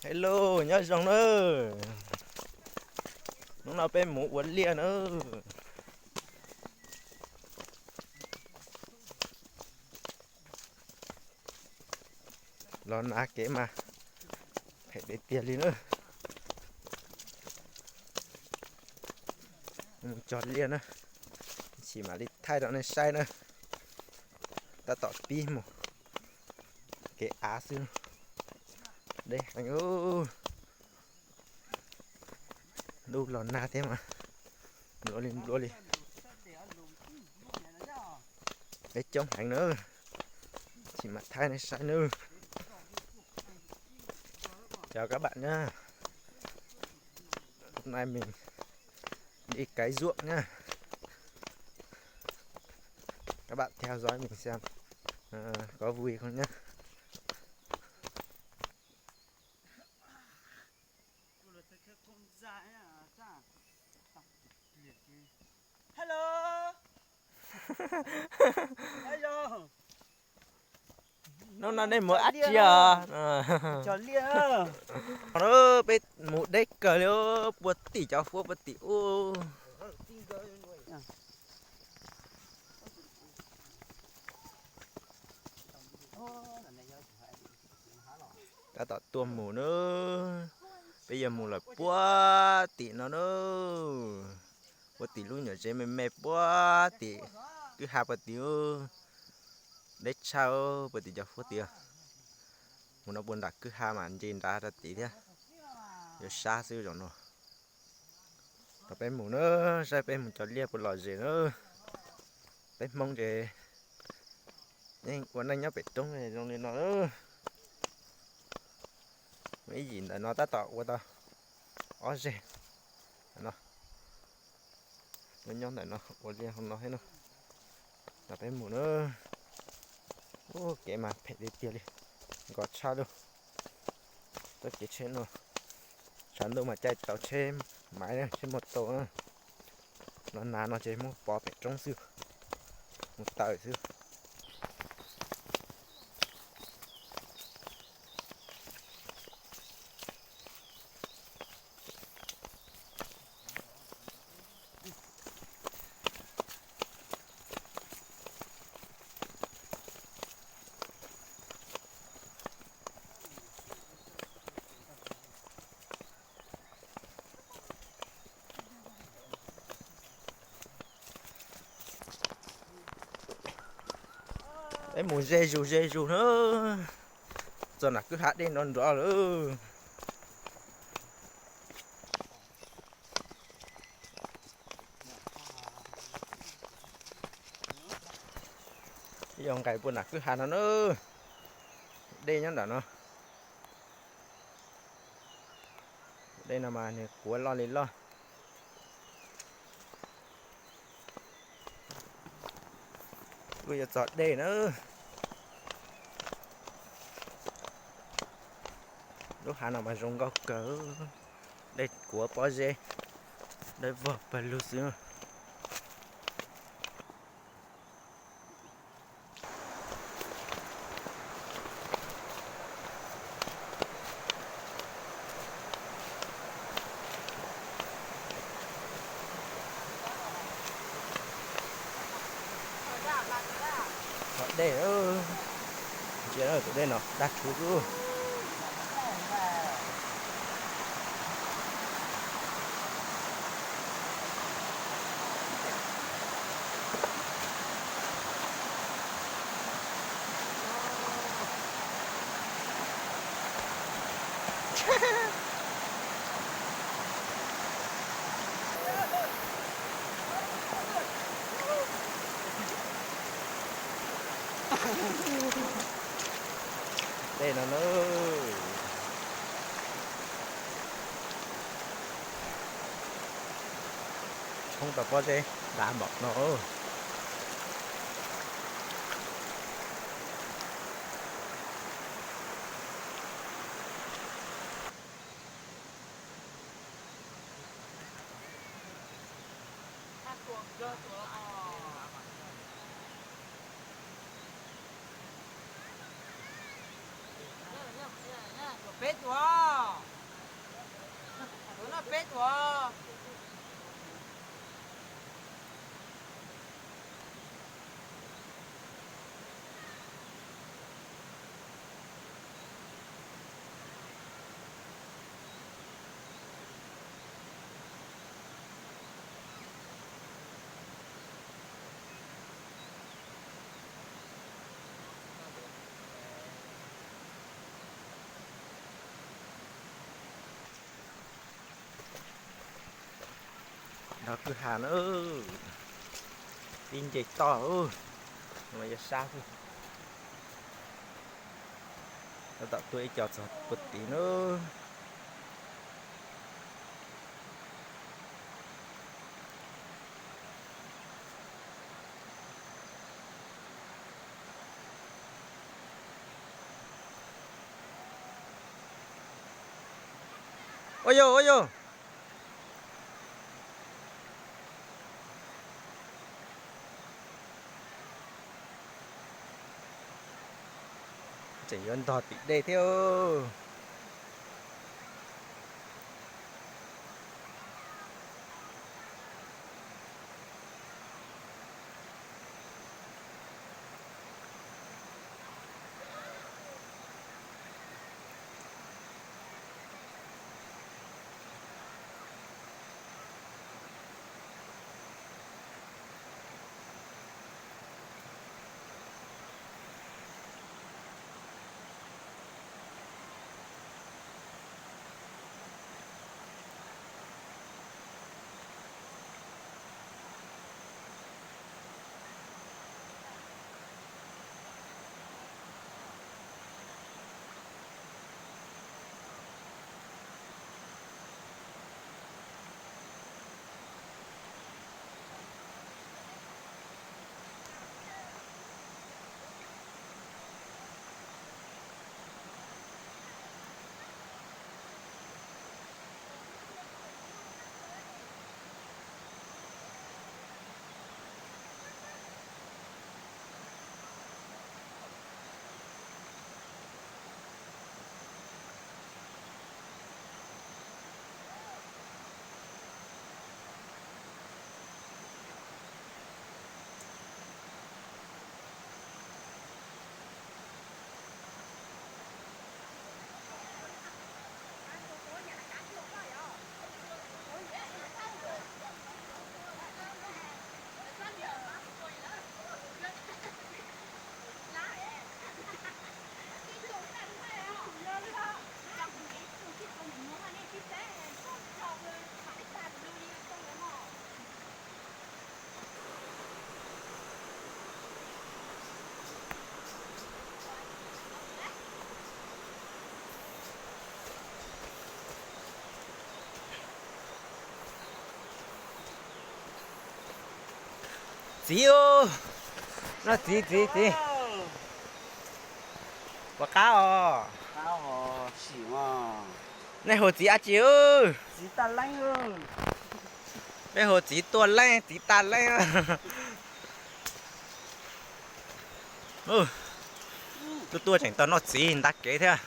Hello, nyob zoo nawb. Hnub no peb mus ua liaj nawb. Los nag kev mas phem tiag tiag li na. Mus cog liaj na, ib chim mam li thaij rau nej saib na. Tab tom pib mus, kev av xwb, deb heev. Ntuj los nag thiab mas nplua li nplua li. Peb coob heev na, ib chim mam thaij nej saib nawb. Chào các bạn nhá. Hôm nay mình đi cấy ruộng nhá. Các bạn theo dõi mình xem, ờ, có vui không nhá. Hello. Hnub no nej mus dab tsi os? Cog liaj. Peb mus deb kawg li, puag tim cov huab puag tim ub. Tab tom tuaj mus na, peb yuav mus lawm puag tim no na, puag tim lub nyuam tsev me me puag tim kwj ha puag tim, deb tshaj puag tim cov huab tim. Mus no puag nram kwj ha mas ntsia nrad rau tim thiab, yuav sab xwb zaum no. Thaum peb mus na, saib peb mus cog liaj puas lom zem na. Peb Hmoob ces yeej ua neej nyob pem roob zoo li no. Mus ib yim ntawm no tab tom ua tau ob zeg no. Nyob ntawm no ua liaj hauv no thiab no. Thaum peb mus na, ua kev mas phem tiag tiag li, nkos tshaj lawm. Txoj kev tsheb no, tshav ntuj mas caij tau tsheb maiv tsheb mos taus na. No nag no ces muab pov pem roob xwb, mus tawm xwb. Peb mus ze zus ze zus na, txog nram kwj ha dej nrov nrov lawm. Yog nqes puag nram kwj ha no na, dej nyob nram no. Dej no mas nws kuav loj li loj. Kuj yuav txog dej na. Lub hav no mas zoo nkauj kawg, dej kuav pob zeb, dawb vog pawg lug xwb. Dej, ntsia tus dej no daj rhuv xwb. Dej no na, tshoob tau pob zeb dav npaum no. Peb tuaj. Peb tuaj. Nrog kwj ha na, tib nce toj, mas yuav sab xwb. Tab tom tuaj ib co txog puag tid na. Ua yog, ua yog. Tseem yuav ntog tim dej thiab. Txiv, noj txiv, txiv, txiv. Puas qab os? Nej hu txiv dab tsi? Peb hu txiv tuaj leej, txiv taj leej. Tuaj tuaj tseem tau noj txiv ntav kev thiab.